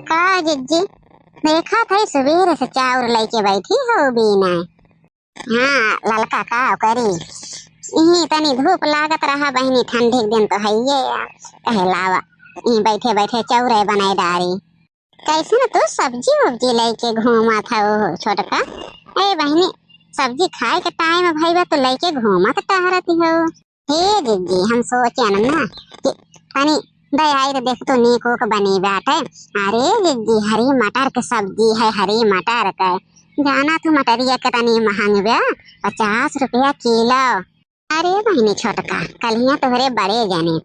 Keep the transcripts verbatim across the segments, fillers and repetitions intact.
का जिज्जी, देखत है सुबेरे से चाउर लइके बैठी हो बीना। हाँ, ललका का करी, इही तनी धूप लागत रहा बहिनी, ठंडी के दिन तो हइये आ। कहे लावा, इही बैठे बैठे चाउरे बनाए डारी। कैसन तू सब्जी उब्जी लइके घूमत हऊ छोटका? ए बहिनी, सब्जी खाए के टाइम भइबा तो लइके घूमत टहरत हऊ। हे जिज्जी, हम सोचेन ना कि तनी दयाई तो देख तो नीक ओक बनी बाटे। अरे जिज्जी, हरी मटर के सब्जी है, हरी मटर के। जाना तू मटरिया के तनी महंग बा, पचास रुपया किलो। अरे बहिनी छोटका, कलिया तोहरे बड़े जने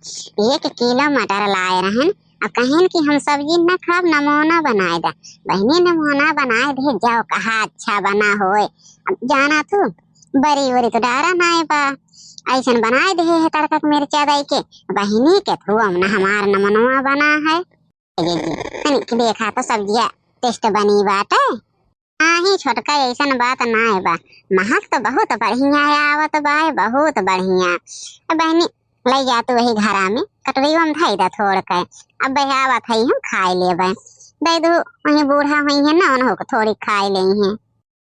एक किलो मटर लाए रहन, अब कहेन कि हम सब्जी न खाब, नमूना बनाए दे। बहिनी नमूना बनाए दे, जाओ कहा अच्छा बना होए। अब जाना तू, बरी वरी तो डारा नाए बा, ऐसन बनाए दे है तड़का के मिर्चा दई के। बहिनी के थुआ ना हमार नमूनवा बना है। ए जिज्जी, तनी देखा तो सब्जिया टेस्ट बनी बाटे। नाही छोटका, ऐसन बात नाय बा। महक तो बहुत बढ़िया है, आवत बा, बहुत बढ़िया। ए बहिनी, लइ जा तू वही घरा में, कटोरिया में धइ दा थोड़ के। अब बे आवत है, हम खाए लेबे। दे दू, वही बूढ़ा हुई है ना, उन्हों को थोड़ी खाए लेई है।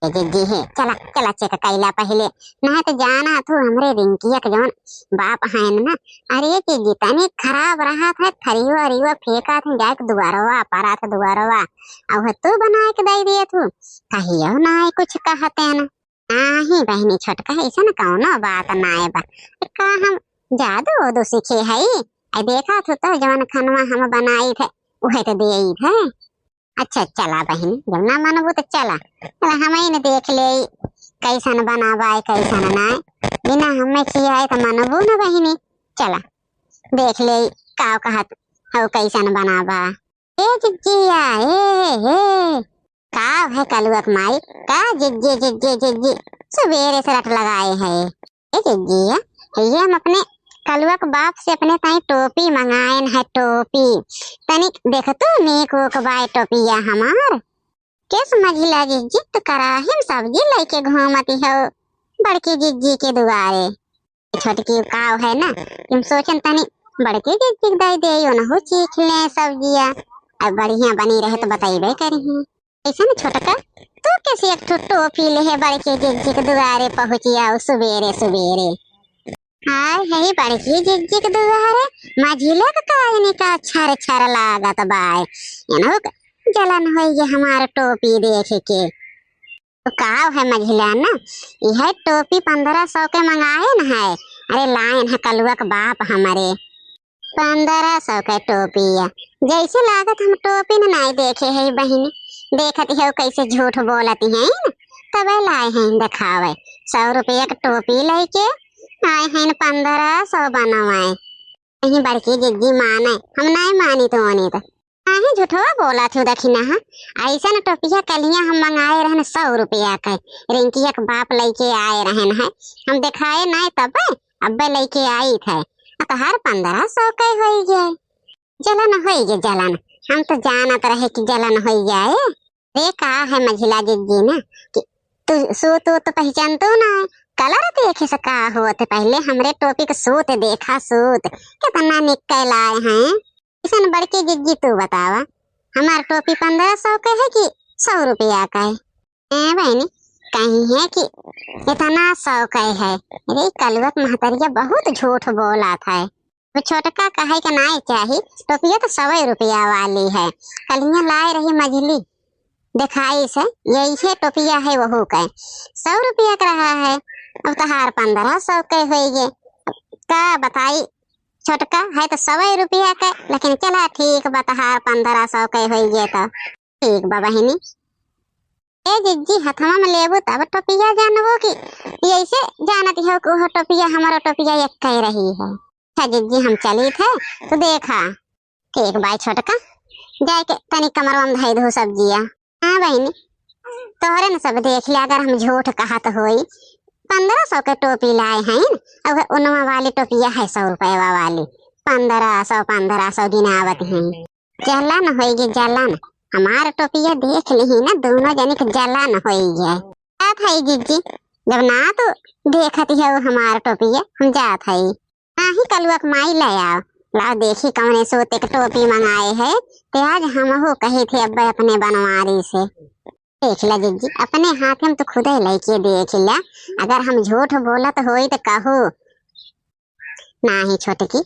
ए जिज्जी है, चला, चला चेक कैला पहिले। नहीं तो जाना तू हमरे रिंकिया के जौन बाप हैं ना, अरे जिज्जी तनी खराब रहत है, थरियो अरियो फेंकत है, जाके दुआरवा परत है दुआरवा। अब तू बनाए के दे दिए तू, कहियो नाय कुछ कहते न। नाही बहिनी छोटका, ऐसन कौनो बात नाय बा। का हम जादू ओदू सीखे हई? आई देखा तू तो जवन खनवा हम बनाई थे, उहे तो देई थे। अच्छा चला बहिनी, जब ना मनबू तो चला, चला हम ही न देख ले कैसन बनाबा है, कैसन नाय। बिना हमें खियाए तो मनबू न बहिनी। चला देख ले का कहत हो, कैसन बनाबा। ए जिज्जिया, ए, ए, का है कलुआ के माई? का जिज्जी, जिज्जी, जिज्जी, सुबेरे से रट लगाए है। ए जिज्जिया, ये हम अपने कलुआ के बाप से अपने ताई टोपी मंगाएन है, टोपी। तनिक देख तू नीक ओक बाय टोपिया हमार। केस मझिला जिज्जी, तू कराही में सब्जी लइके घूमती हो बड़की जिज्जी के दुआरे। छोटकी काव है ना, हम सोचन तनी बड़की जिज्जी के दे दे, ओनहु चीख ले सब्जिया, अब बढ़िया बनी रहे तो बतइबे करिही। ऐसन छोटका, तू कैसे एक ठो टोपी ले है बड़की जिज्जी के दुआरे पहुँचिया सुबेरे सुबेरे? हाय, है बड़की जिज्जी के दुआरे, मझिले के काजनी का छर छर लागत बाय। इन्हों के जलन होई ये हमार टोपी देख के। तो का है मझिला ना, यह टोपी पन्द्रह सौ के मंगाए न है। अरे लाइन है कलुआ के बाप हमरे, पन्द्रह सौ के टोपी है। जैसे लागत हम टोपी न नाई देखे है बहिनी, देखत है कैसे झूठ बोलती हैं, तबे लाए हैं दिखावे। सौ रुपया के टोपी लेके आए हैं पन्द्रह सौ बनवाए। कहीं बड़की जिज्जी माने, हम नाई मानी तो ओनी तो। काहे झूठवा बोला थी दखिना, हाँ? ऐसन टोपिया कलिया हम मंगाए रहन सौ रुपया के, रिंकिया के बाप लइके आए रहन है, हम देखाए नाय तबे, अब्बे लइके आई थे, आ तोहार पन्द्रह सौ के होई गए। जलन होई गए जलन, हम तो जानत रहे कि जलन होई जाए। रे का है मझिला जिज्जी ना कि तू सूत, तू तो पहचानतो ना है, कलर देखे से का होत, पहले हमरे टोपी के सूत देखा, सूत कितना निकल आए हैं। ऐसन बड़की जिज्जी तू बतावा, हमार टोपी पन्द्रह सौ के है कि सौ रुपया का है? ए बहिनी, कहीं है कि इतना सौ के है? अरे कलुआ के महतरिया बहुत झूठ बोलत है। वो छोटका कहे के नाई चाही, टोपिया तो सौ रुपया वाली है। कलिया लाए रही मझली, दिखाई से यही टोपिया है वहू के, सौ रुपया का रहा है। अब तोहार पन्द्रह सौ के होई गे। का बताई छोटका, है तो सौ रुपया के, लेकिन चला ठीक बा, तोहार पन्द्रह सौ के होई गे तो ठीक बा बहिनी। ए जिज्जी, हथवा में लेबू तब टोपिया जानबू कि ऐसे जानत हो कि ओह टोपिया हमारो टोपिया एक कह रही है। अच्छा जिज्जी, हम चली थे तो देखा। ठीक बाय छोटका, जाए के तनी कमरवा में धई दहू सब्जिया। हाँ बहिनी, तोहरे न सब देख लिया, अगर हम झूठ कहत होई। पन्द्रह सौ के टोपी लाए हैं, अब उनवा वाली टोपिया है सौ रुपया वाली, पन्द्रह सौ, पन्द्रह सौ गिनावत हैं। जलन होई गे जलन, हमार टोपिया देख लिही ना, दोनों जनी के जलन होई गे। जात है जिज्जी, जब ना तू देखत हो हमार टोपिया, हम जात है। नाही कलुआ के माई ले आओ, लाओ देखी कौने सूत एक टोपी मंगाए है, ते आज हमहू कही थे अब्बे अपने बनवारी से। देख ला जिज्जी, अपने हाथ में तो खुदे लइके देख ला, अगर हम झूठ बोलत होई तो कहू। नाही छोटकी,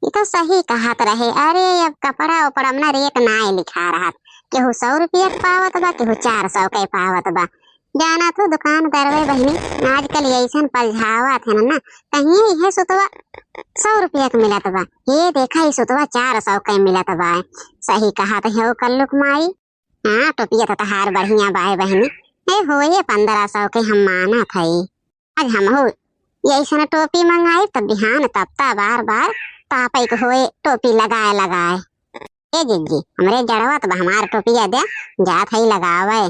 ई तो सही कहत रहे। अरे अब कपड़ा उपड़ा में ना रेट नाय लिखा रहत, केहू सौ रुपया के पावत बा, केहू चार सौ के पावत बा। जाना तो दुकानदारवे बहिनी, आजकल ऐसन पलझावत है ना, कहीं इहे सुतवा सौ रुपया के मिलत बा, ये देखा ई सुतवा चार सौ के मिलत बा। सही कहत है ओ कल्लुक माई। हाँ, टोपिया तो तहार बढ़िया बाय बहिनी। ए, होए पन्द्रह सौ के हम मानत हई। आज हमहू यैसन टोपी मंगाई, तब बिहान तपता बार बार तापे के होए टोपी लगाए लगाए। ए जिज्जी, हमरे जड़वा तो हमार टोपिया दे, जात हई लगावे।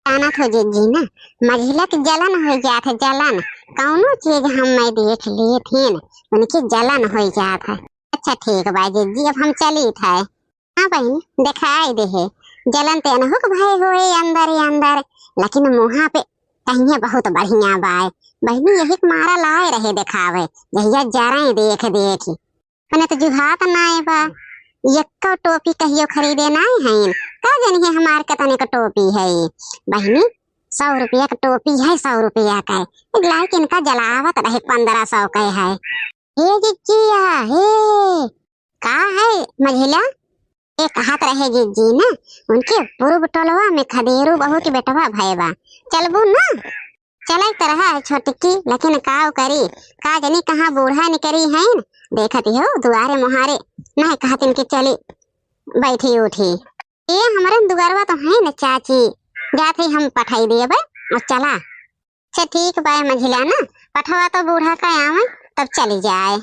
जानत हो जिज्जी ना, मझिला के जलन हो जात है, जलन। कौनो चीज हम मैं देख लेत हन, उनकी जलन हो जात है। अच्छा ठीक बा जिज्जी, अब हम चली थे। हाँ बहिनी, देखाई देहे, जलन ते अनहुक भय होए अंदर ही अंदर, लेकिन मुहा पे कहिए बहुत बढ़िया बाय। बहिनी यही के मारा लाए रहे देखावे, जहिया जराई देख देख। अपने तो जुहात नाय बा, यक्को टोपी कहियो खरीदे नाय हईन, का जनिए हमार कतने क टोपी है। बहिनी, सौ रुपया क टोपी है, सौ रुपया क है। एक लाइक इनका जलावत रहे, पन्द्रह सौ क है। हे जिज्जिया, हे, का है मझिला? ए कहत रहे जिज्जी ना, उनके पूर्व टोलवा में खदेरू बहू के बेटवा भय बा, चलबू ना? चले त रहा है छोटकी, लेकिन काव करी, का जनी कहाँ बूढ़ा निकरी है न, देखत हो दुआरे मुहारे नहीं कहत इनके चली बैठी उठी। ए हमरे दुआरवा तो है न चाची, जात ही हम पठाई देबे और चला। अच्छा ठीक बा मझिला ना, पठवा तो बूढ़ा का आवे तब चली जाए।